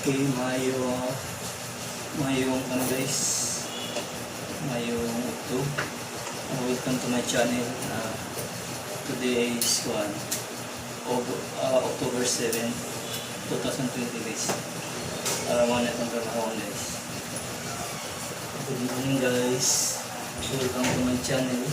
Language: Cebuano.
Okay, mayo mayong ano guys, mayong ito. Welcome to my channel. Today is 1 October 7, 2020, guys. Mao na itong trabaho, guys. Good morning, guys. Welcome to my channel.